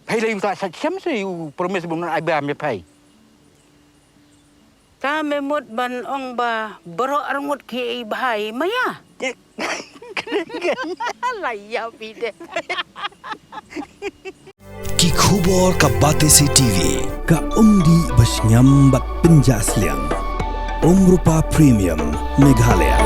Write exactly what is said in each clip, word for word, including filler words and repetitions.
Phai lei u ta sa shem se u promise bun ai ba me phai. Ta me mut ban ong ba baroh arngut ki ei bhai maya. La ïa bide. Ki khubor ka Batesi TV, ka umdih ba sngem bad pynjah sliang. Umrupa Premium, Meghalaya.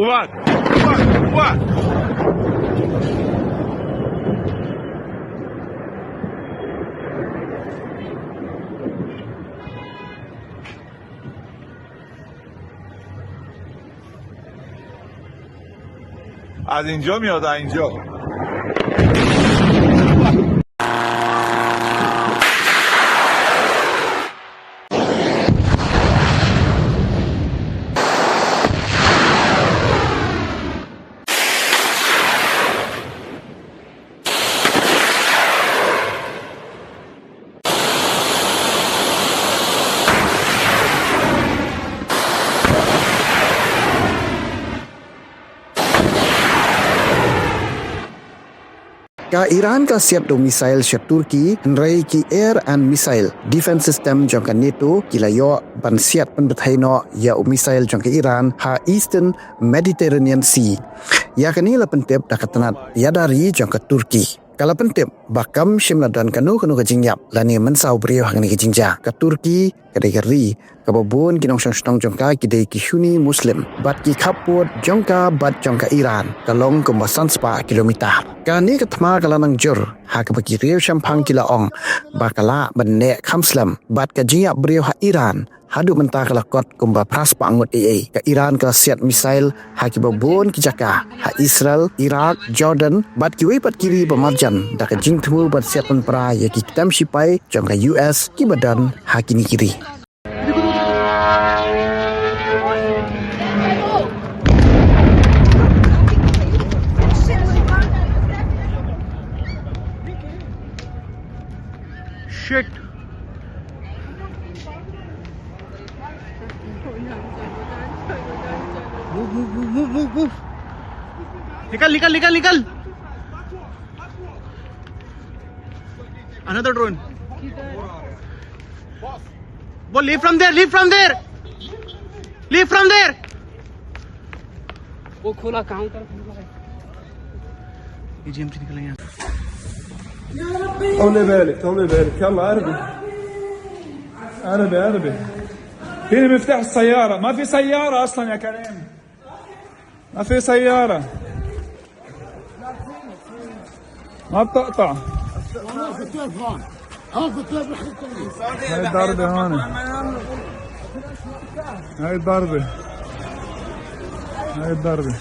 What? What? What? Adinjo mi oda injo. Ka Iran ka siat da u missile sha Turkey, hynrei ki air and missile defense system jong ka NATO ki la ïoh ban siat pynbthei noh ïa u missile jong ka Iran ha Eastern Mediterranean Sea. Ïa kane la pyntip da ka tnat ïada ri jong ka Turkey. Ka la pyntip ba kam shym la don kano kano ka jingïap lane mynsaw briew ha kane ka jingjia. Ka Turkey ka dei ka ri kaba bun ki nongshong shnong jong ka ki dei ki Sunni Muslim, bad ki khappud jong ka bad jong ka Iran ka long kumba san spah kilometer. Kane ka thma ka la nang jur ha kaba ki riew shemphang ki la ong ba ka lah ban neh kham slem bad ka jingïap briew ha Iran. Haduh mynta ka la kot kumba phra spah ngut ei ei. Ka Iran ka la siat missile ha kiba bun ki jaka ha Israel, Iraq, Jordan bad kiwei pat ki ri ba marjan da ka jingthmu ban siat pynpra ïa ki ktem shipai jong ka U S kiba don ha kine ki ri. Shit. Move, move, move, move, move, move. निकल, निकल, निकल, निकल. Another drone. वो leave from there, leave from there. Leave from there. वो खुला counter खुला है. ये जेम से निकल गया. طولي بالك، طولي بالك، يلا اربي. اربي، اربي. فين مفتاح السيارة؟ ما في سيارة أصلًا يا كريم. ما في سيارة. ما بتقطع. هاي الضربة هون. هاي الضربة. هاي الضربة.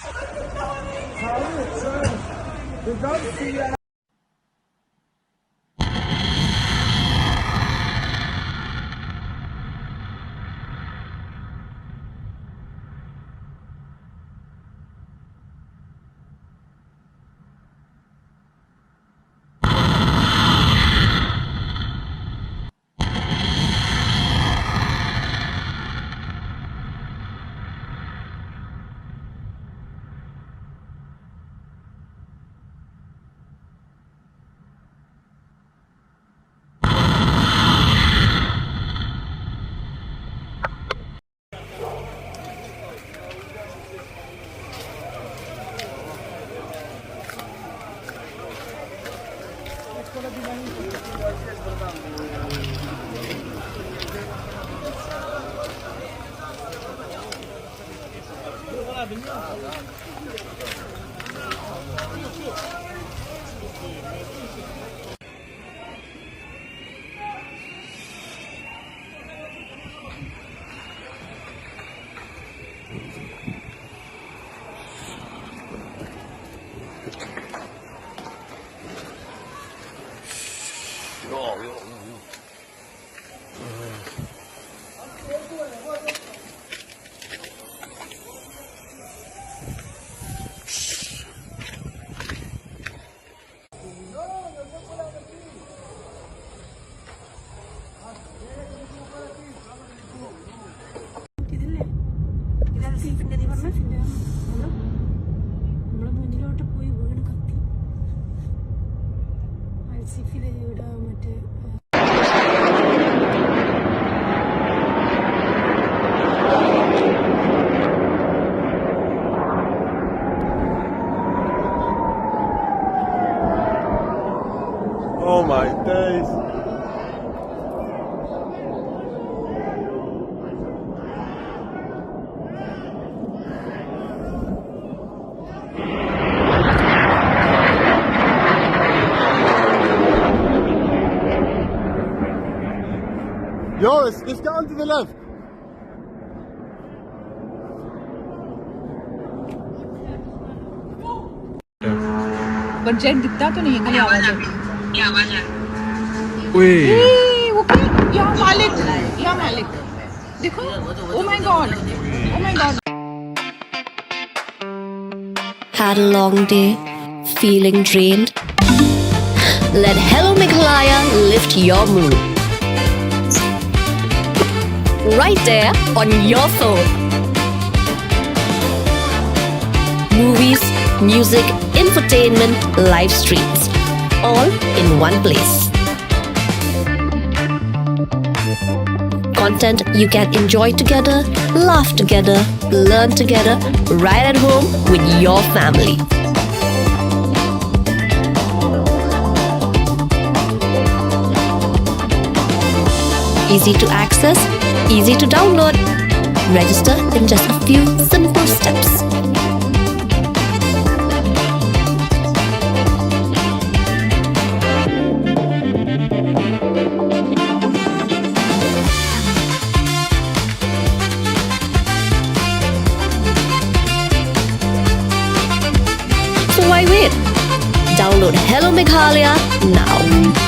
Oh my days. Joris, let's go onto the left. पर जेट दिखता तो नहीं है, खाली आवाज है। क्या आवाज है? ओए। ए, वो क्या? या मालिक, या मालिक। देखो, oh my God, oh my God. Had a long day, feeling drained? Let Hello Meghalaya lift your mood. Right there on your phone. Movies, music, infotainment, live streams, all in one place. Content you can enjoy together, laugh together, learn together, right at home with your family. Easy to access, easy to download. Register in just a few simple steps. So why wait? Download Hello Meghalaya now.